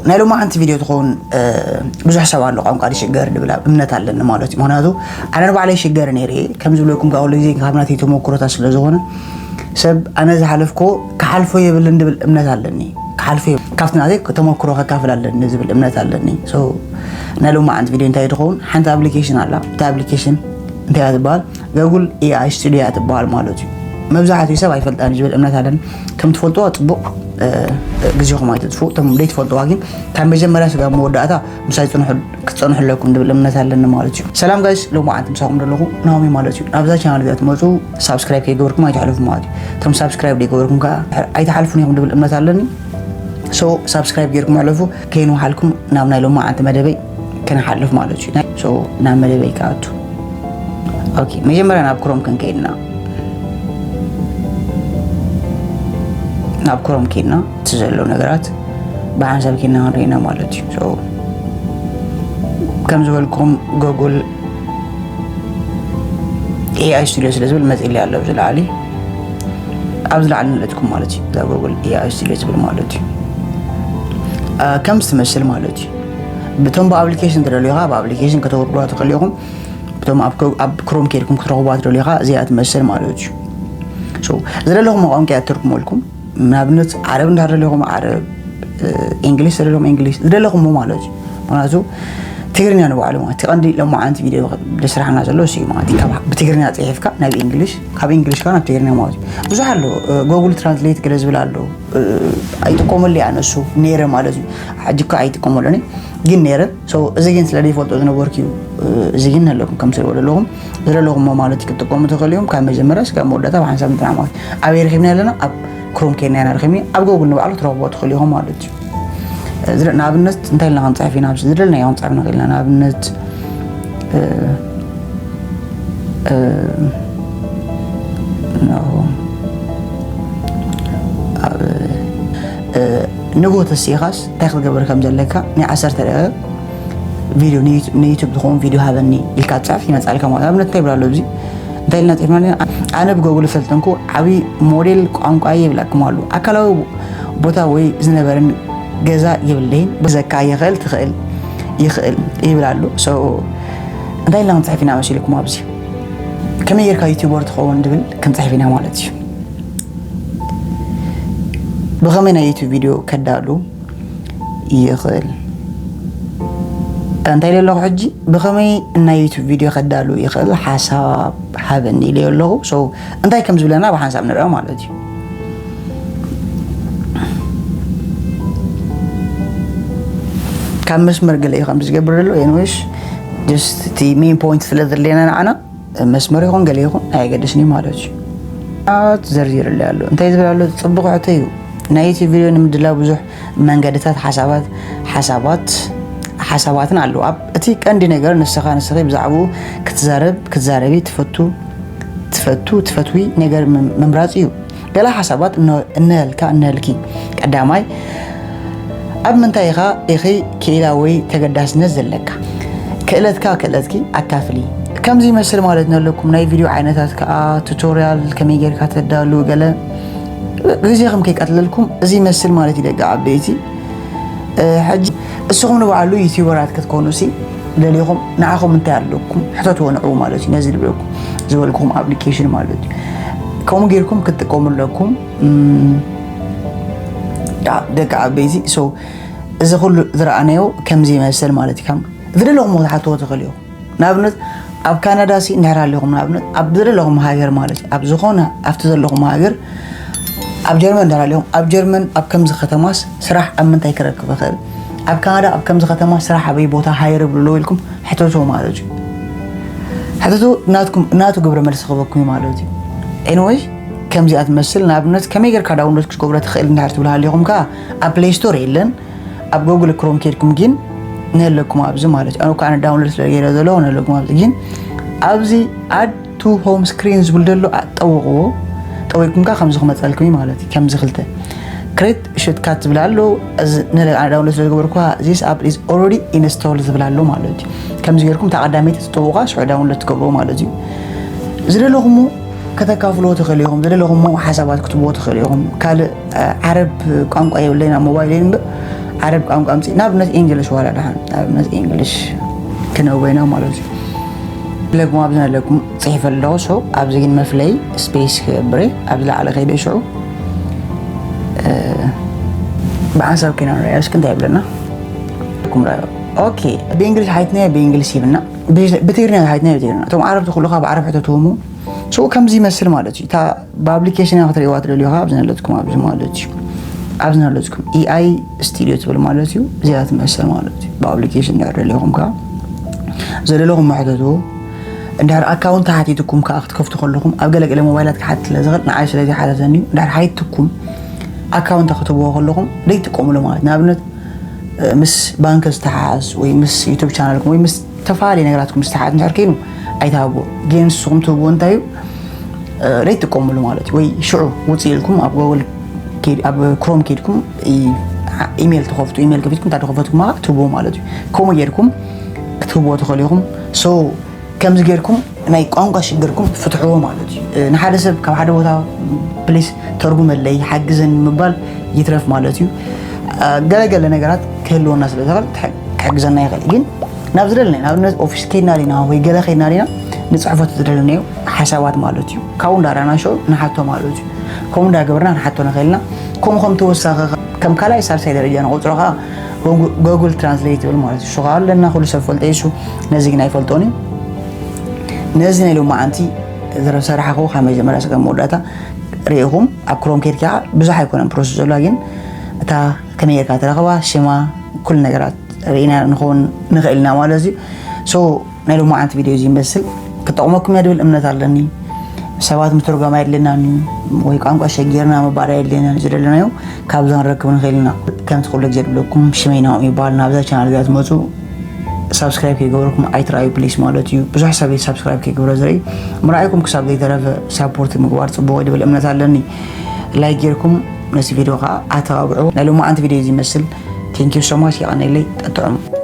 ናይ ሎማዓንቲ ቪድዮ ትኸውን ብዙሕ ሰብ ኣሎ ቋንቋ ዝሽገር ድብል እምነት ኣለኒ ማለት እዩ። ምክንያቱ ኣነ ንባዕለይ ይሽገር ነይረ እየ። ከም ዝብለኩም ካብ ኩሉ ግዜ ካብ ናተይ ተመክሮታት ስለ ዝኾነ ሰብ ኣነ ዝሓለፍኮ ክሓልፎ የብልን ድብል እምነት ኣለኒ። ክሓልፎ የብ- ካብቲ ናተይ ተመክሮ ከካፍል ኣለኒ ዝብል እምነት ኣለኒ። So ናይ ሎማዓንቲ ቪድዮ እንታይ ትኸውን ሓንቲ ኣፕሊኬሽን ኣላ። እታ ኣፕሊኬሽን እንታይ እያ ትበሃል? Google AI Studio እያ ትበሃል ማለት እዩ። መብዛሕትኡ ሰብ ኣይፈልጣን ዝብል እምነት ኣለኒ። ከም ትፈልጥዋ ፅቡቕ ግዜኹም ኣይትጥፉ። እቶም ዘይትፈልጥዋ ግን ካብ መጀመርያ ስጋብ መወዳእታ ምሳይ ክትፀንሑ ኣለኩም ድብል እምነት ኣለኒ ማለት እዩ። ሰላም ጋይስ፣ ሎማዓንቲ ምሳኹም ዘለኹ ናሆም ማለት እዩ። ናብዛ ቻናል እዚኣ ትመፁ ሳብስክራይብ ከይገበርኩም ኣይትሓልፉ ማለት እዩ። እቶም ሳብስክራይብ ዘይገበርኩም ከዓ ኣይትሓልፉን ኢኹም ድብል እምነት ኣለኒ። So ሳብስክራይብ ገይርኩም ሕለፉ። ከይንውሓልኩም ናብ ናይ ሎማዓንቲ መደበይ ክንሓልፍ ማለት እዩ። So ናብ መደበይ ክኣቱ። ኦኬ፣ መጀመርያ ናብ ክሮም ክንከይድና ናብ ክሮም ከይድና እቲ ዘሎ ነገራት ብሓንሳብ ከይድና ክንሪኢና ማለት እዩ። So ከም ዝበልኩም Google AI Studio ስለ ዝብል መፂሊ ኣሎ ኣብዚ ላዕሊ ኣብዚ ላዕሊ ንለትኩም ማለት እዩ። እዛ Google AI Studio ዝብል ማለት እዩ። ከምዚ ትመስል ማለት እዩ። ብቶም ብኣፕሊኬሽን ትደልዩ ኢኻ ብኣፕሊኬሽን ከተወርዱዋ ትኽእሉ ኢኹም። ብቶም ኣብ ክሮም ከይድኩም ክትረኽቡዋ ትደልዩ ኢኻ እዚኣ ትመስል ማለት እዩ። ዝደለኹም ቋንቋ እያ ትርጉመልኩም። ንኣብነት ዓረብ እንዳደለኹም ዓረብ፣ እንግሊሽ ዝደለኹም እንግሊሽ ዝደለኹሞ ማለት እዩ። ምክንያቱ ትግርኛ ንባዕሉ ማለት እቲ ቀንዲ ሎማዓንቲ ቪድዮ ዝስራሕና ዘሎ እሱ እዩ ማለት እዩ። ብትግርኛ ፅሒፍካ ናብ እንግሊሽ፣ ካብ እንግሊሽ ከዓ ናብ ትግርኛ ማለት እዩ። ብዙሕ ኣሎ። ጎግል ትራንስሌት ገለ ዝብል ኣሎ። ኣይጥቀመሉ ኣነሱ ነይረ ማለት እዩ። ሕጂ እኮ ኣይጥቀመሉን ግን ነይረ። እዚ ግን ስለ ዘይፈልጦ ዝነበርኩ እዩ። እዚ ግን ኣለኩም ከም ስለ ዘለኹም ዝደለኹሞ ማለት ክትጥቀሙ ትኽእሉ እዮም። ካብ መጀመርያ ስጋብ መወዳእታ ብሓንሳብ ንጥና ማለት ኣበይ ረኺብና ኣለና ኣብ ክሮም ከይድና ኢና ረኺብኒ ኣብ ጎግል ንባዕሉ ትረኽቦ ትኽእሉ ኢኹም ማለት እዩ። ንኣብነት እንታይ ኢልና ክንፅሕፍ ኢና ኣብዚ ዝደለናዮ ክንፅሕፍ ንኽእል ኢና። ንኣብነት ንጎ ተሲኻስ እንታይ ክትገብር ከም ዘለካ ናይ ዓሰርተ ደቂቕ ቪድዮ ንዩቱብ ዝኸውን ቪድዮ ሃበኒ ኢልካ ትፅሕፍ ይመፃልካ ማለት ኣብነት እንታይ ይብላ ኣሎ እዚ እንታይ ኢልና ፅሕፍና ኣለና ኣነ ብጎግል ፈልጠንኩ ዓብዪ ሞዴል ቋንቋ ይብለኩም ኣሉ ኣካላዊ ቦታ ወይ ዝነበረን ገዛ የብለይን ብዘካ ይኽእል ትኽእል ይኽእል ይብል ኣሎ። እንታይ ኢልና ክንፅሕፍ ኢና መሲልኩም ኣብዚ ከመይ ጌርካ ዩቲበር ትኸውን ድብል ክንፅሕፍ ኢና ማለት እዩ። ብኸመይ ናይ ዩቱብ ቪድዮ ከዳሉ ይኽእል እንታይ ኢለ ኣለኹ ሕጂ ብኸመይ ናይ ዩቱብ ቪድዮ ከዳሉ ይኽእል ሓሳብ ሃበኒ ኢለ ኣለኹ። እንታይ ከም ዝብለና ብሓንሳብ ንርአ ማለት እዩ። ካብ መስመር ገለ እዩ ከም ዝገብር ዘሎ ኤንዌስ ስ እቲ ሜን ፖይንት ስለ ዘድለየና ንዓና መስመር ይኹን ገለ ይኹን ኣየገድስን እዩ ማለት እዩ። ዘርዚርለ ኣሎ እንታይ ዝብል ኣሎ ፅቡቅ ሕቶ እዩ። ናይ ዩቲብ ቪድዮ ንምድላው ብዙሕ መንገድታት ሓሳባት ሓሳባት ሓሳባትን ኣለዉ ኣብ እቲ ቀንዲ ነገር ንስኻ ንስኺ ብዛዕባኡ ክትዛረብ ክትዛረቢ ትፈቱ ትፈቱ ትፈትዊ ነገር ምምራፅ እዩ። ገላ ሓሳባት እነሀልካ እነሀልኪ ቀዳማይ ኣብ ምንታይ ኢኻ ኢኺ ክኢላ ወይ ተገዳስነት ዘለካ ክእለትካ ክእለትኪ ኣካፍሊ። ከምዚ ይመስል ማለት ነለኩም ናይ ቪድዮ ዓይነታት ከዓ ቱቶርያል ከመይ ጌርካ ተዳሉ ገለ ግዜኹም ከይቀትለልኩም እዚ ይመስል ማለት እዩ ደቂ ዓበይቲ። ሕጂ እስኹም ንባዕሉ ዩቲዩበራት ክትኮኑ ሲ ደሊኹም ንዓኹም እንታይ ኣለኩም ሕተትዎ ንዕኡ ማለት እዩ ነዚ ዝበልኩም ኣፕሊኬሽን ማለት እዩ። ከምኡ ጌርኩም ክትጥቀሙ ኣለኩም ደቂ ዓበይቲ። እዚ ኩሉ ዝረኣናዮ ከምዚ ይመስል ማለት እዩ። ዝደለኹም ክትሓትዎ ትኽእሉ ኢኹም። ንኣብነት ኣብ ካናዳ ሲ እንድሕር ኣለኹም ንኣብነት ኣብ ዝደለኹም ሃገር ማለት እዩ ኣብ ዝኾነ ኣብቲ ዘለኹም ሃገር ኣብ ጀርመን እንድሕር ኣለኹም ኣብ ጀርመን ኣብ ከምዚ ከተማስ ስራሕ ኣብ ምንታይ ክረክብ ይኽእል ኣብ ካናዳ ኣብ ከምዚ ከተማ ስራሕ ኣበይ ቦታ ሃየር ይብሉ ኣለዉ ኢልኩም ሕተቶ ማለት እዩ። ሕተቱ ናትኩም ናቱ ግብረ መልሲ ክበኩም እዩ ማለት እዩ። ኤንወይ ከምዚኣ ትመስል ንኣብነት ከመይ ጌርካ ዳውንሎድ ክትገብሮ ትኽእል እንድሕር ትብሉ ሃሊኹም ከዓ ኣብ ፕሌይ ስቶር የለን ኣብ ጎግል ክሮም ኬድኩም ግን ነለኩም ኣብዚ ማለት እዩ። ኣነ ከዓ ዳውንሎድ ስለ ገይረ ዘለኹ ነለኩም ኣብዚ ግን ኣብዚ ኣድ ቱ ሆም ስክሪን ዝብል ዘሎ ጠውቕዎ። ጠዊቅኩም ከዓ ከምዚ ክመፀልኩም እዩ ማለት እዩ። ከምዚ ክልተ ክሬት ሾትካት ዝብል ኣሎ። ዳውንሎድ ስለ ዝገበርኩ this app is already installed ዝብል ኣሎ ማለት እዩ። ከምዚ ገይርኩም እታ ቀዳመይቲ ትጠውቋ ሽዑ ዳውንሎድ ትገብርዎ ማለት እዩ። ዝደለኹሞ ከተካፍልዎ ትኽእሉ ኢኹም። ዝደለኹሞ ሓሳባት ክትብዎ ትኽእሉ ኢኹም። ካልእ ዓረብ ቋንቋ የብለይን ኣብ ሞባይል እምበር ዓረብ ቋንቋ ኣምፅእ ንኣብነት ኢንግሊሽ ዋላ ደሓን ንኣብነት ኢንግሊሽ ክነወይና ማለት እዩ። ለኩም ኣብዚ ኣለኩም ፅሒፈ ኣለኹ። ሶ ኣብዚ ግን መፍለይ ስፔስ ክገብረ ኣብዚ ላዕሊ ከይደ ሽዑ ብሓንሳብ ኪና ንሪኣ እስኪ እንታይ ይብለና። ኩም ራዮ ኦኬ። ብእንግሊሽ ሓይትናዮ ብእንግሊሽ ይብልና። ብትግርኛ ሓይትናዮ ብትግርኛ። እቶም ዓረብ ትኽእሉ ካብ ዓረብ ሕተትዎም። ሶ ከምዚ ይመስል ማለት እዩ። እታ ብኣፕሊኬሽን ክትሪእዋ ትደልዩ ካብ ኣብዚ ነለትኩም ኣብዚ ማለት እዩ። ኣብዚ ነለትኩም ኢኣይ ስቱዲዮ ትብል ማለት እዩ። እዚኣ ትመስል ማለት እዩ። ብኣፕሊኬሽን ድሕር ደሊኹም ከዓ ዘለለኹም መሕተትዎ። እንድሕር ኣካውንት ተሓቲትኩም ከዓ ክትከፍቱ ከለኹም ኣብ ገለገለ ሞባይላት ክሓት ስለ ዝኽእል ንዓይ ስለዚ ሓተተኒ እዩ። እንድሕር ሓይትኩም ኣካውንት ክትብዎ ከለኹም ደይትጥቀሙሉ ማለት ንኣብነት ምስ ባንክ ዝተሓሓዝ ወይ ምስ ዩቱብ ቻናልኩም ወይ ምስ ዝተፈላለዩ ነገራትኩም ዝተሓሓዝ እንድሕር ኮይኑ ኣይትሃብዎ። ግን ንስኹም ትህብዎ እንታይ እዩ ደይትጥቀሙሉ ማለት እዩ። ወይ ሽዑ ውፅእ ኢልኩም ኣብ ጎግል ኣብ ክሮም ከይድኩም ኢሜል ተኸፍቱ ኢሜል ከፊትኩም እንታይ ተኸፈትኩም ትህብዎ ማለት እዩ። ከምኡ ጌርኩም ክትህብዎ ትኽእሉ ኢኹም። ሶ ከምዚ ጌርኩም ናይ ቋንቋ ሽግርኩም ፍትሕዎ ማለት እዩ። ንሓደ ሰብ ካብ ሓደ ቦታ ፕሊስ ተርጉመለይ ሓግዘን ምባል ይትረፍ ማለት እዩ። ገለገለ ነገራት ክህልወና ስለ ዝኽእል ክሕግዘና ይኽእል። ግን ናብ ዝደለናዮ ንኣብነት ኦፊስ ከይድና ዲና ወይ ገለ ከይድና ዲና ንፅሕፈት ዝደለናዮ ሓሳባት ማለት እዩ። ካብኡ እንዳራና ሽዑ ንሓቶ ማለት እዩ። ከምኡ እንዳገበርና ንሓቶ ንኽእል ኢና። ከምኡ ከም ተወሳኺ ከም ካልኣይ ሳልሳይ ደረጃ ንቆፅሮ ከዓ ጎጉል ትራንስሌት ይብል ማለት እዩ። እሱ ከዓ ኣለና ኩሉ ሰብ ፈልጦ እዩ። እሱ ነዚ ግን ኣይፈልጦን እዩ። ነዚ ናይ ሎማዓንቲ ዝሰራሕኹ ካብ መጀመርያ ስጋብ መወዳእታ ርኢኹም ኣብ ክሮም ከይድካ ብዙሕ ኣይኮነን ፕሮሰስ ዘላ ግን እታ ከመይ ጌርካ ትረኽባ ሽማ ኩሉ ነገራት ርኢና ንኸውን ንኽእል ኢና ማለት እዩ። ሶ ናይ ሎማዓንቲ ቪድዮ እዚ ይመስል ክጠቕመኩም እያ ድብል እምነት ኣለኒ። ሰባት ምትርጓም ኣየድልየናን እዩ ወይ ቋንቋ ሸጊርና ምባል ኣየድልየናን እዩ ዝደለናዮ ካብዛ ንረክብ ንኽእል ኢና። ከምቲ ኩሉ ግዜ ድብለኩም ሽመይ ናኦም ይበሃል። ናብዛ ቻናል እዚኣ ትመፁ ሳብስክራይብ ከይገበርኩም ኣይትረኣዩ ፕሊስ ማለት እዩ። ብዙሕ ሰብ ሳብስክራይብ ከይገብረ ዝርኢ ምርኣይኩም ክሳብ ዘይተረፈ ሳፖርት ምግባር ፅቡቕ እዩ ድብል እምነት ኣለኒ። ላይክ ጌርኩም ነዚ ቪድዮ ከዓ ኣተባብዑ። ናይ ሎማዓንቲ ቪድዮ እዚ ይመስል። Thank you so much። የቐነለይ ጠጥዑም።